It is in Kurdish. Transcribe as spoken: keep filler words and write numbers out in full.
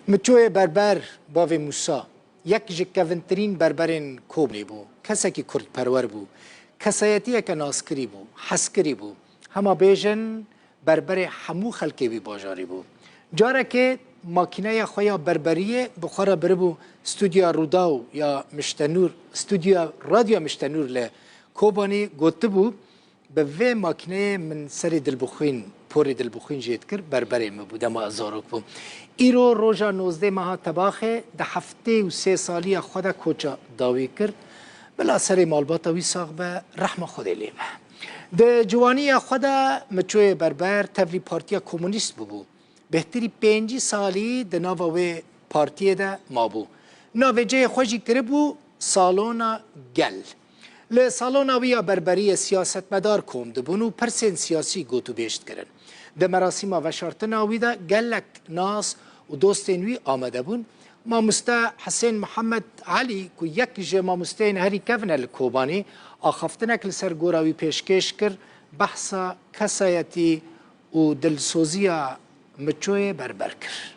Miçoyê Berber, bavê Mûsa, yek ji kevintirîn berberên Kobanê bû. Kesekî kurdperwer bû. Kesayetiyeke naskirî bû, hezkirî bû. Hema bêjin, berberê hemû xelkê wî bajarî bû. Carekê makîneya xwe ya berberiyê bi xwe re biribû stûdyoya Rûdaw ya Miştenûr, stûdyoya Radyoya Miştenûr li Kobanê, gotibû, bi vê makîneyê min serê dilbixwîn, porê dilbixwîn jê dikir, berberê min bû, dema ez zarok bûm. Îro roja nozdeh meha Tebaxê di heftê û sê saliya xwe de koça dawî kir. Bila serê malbata wî sax be, rehma Xwedê lê be. Di ciwaniya xwe de Miçoyê Berber tevlî Partiya Komunîst bûbû. Bêhtirî pêncî salî di nava wê partiyê de mabû. Navê cihê xwe jî kiribû Salona Gel. Li salona wî ya berberiyê siyasetmedar kom dibûn û pirsên siyasî gotûbêj dikirin. Di merasîma veşartina wî de gelek nas û dostên wî amade bûn. Mamoste Hisên Mihemed Elî, ku yek ji mamosteyên herî kevin e li Kobanê, axaftinek li ser gora wî pêşkêş kir, behsa kesayetî û dilsoziya Miçoyê Berber kir.